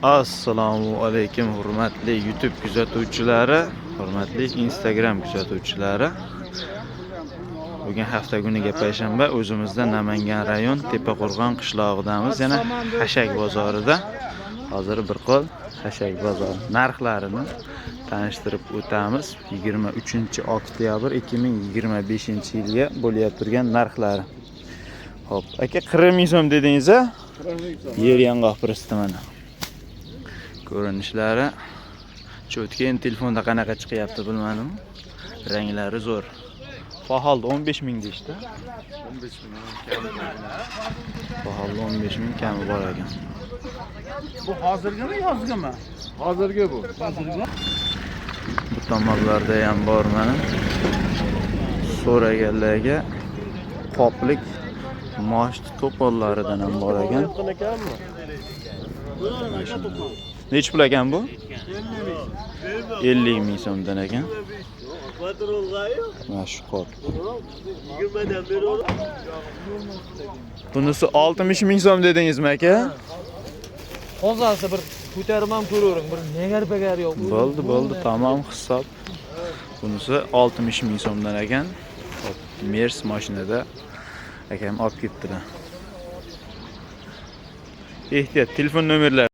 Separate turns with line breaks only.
Assalomu alaykum, hurmatli YouTube kuzatuvchilari, hurmatli Instagram kuzatuvchilari. Bugun hafta kuniga payshanba, o'zimizda Namangan rayon Tepaqo'rg'on qishlog'idamiz, yana Xashak bozorida. Hozir bir qo'l Xashak bozori narxlarini tanishtirib o'tamiz. 23 oktyabr 2025 yilga bo'layotgan turgan narxlari. Xo'p, aka, 40 ming so'm dedingiz a? Yer yong'oq prosti mana. Ko'rinishlari чётко, endi telefonda qanaqa chiqyapti, bilmadim. Ranglari zo'r. Faholda 15 ming deyishdi.
15 ming kami bor.
Faholda 15 ming kami bor ekan.
Bu hozirgimi, yozgimi?
Hozirgi bu.
Hozirgi.
Bu tomonlarda ham bor mana. So'raganlarga qoplik mosh to'pollaridan ham bor ekan. Nechi pul ekan bu? 50 ming so'mdan ekan. Mana shu qop. Bunisi 60 ming so'm dedingizmi, aka?
Hozirsa bir ko'tarib ham ko'ravering, bir negar pagar yo'q.
Bo'ldi, bo'ldi, tamom hisob. Bunisi 60 ming so'mdan ekan. Hop, Mers mashinada akam olib ketdilar. Ehtiyot, telefon nomerlari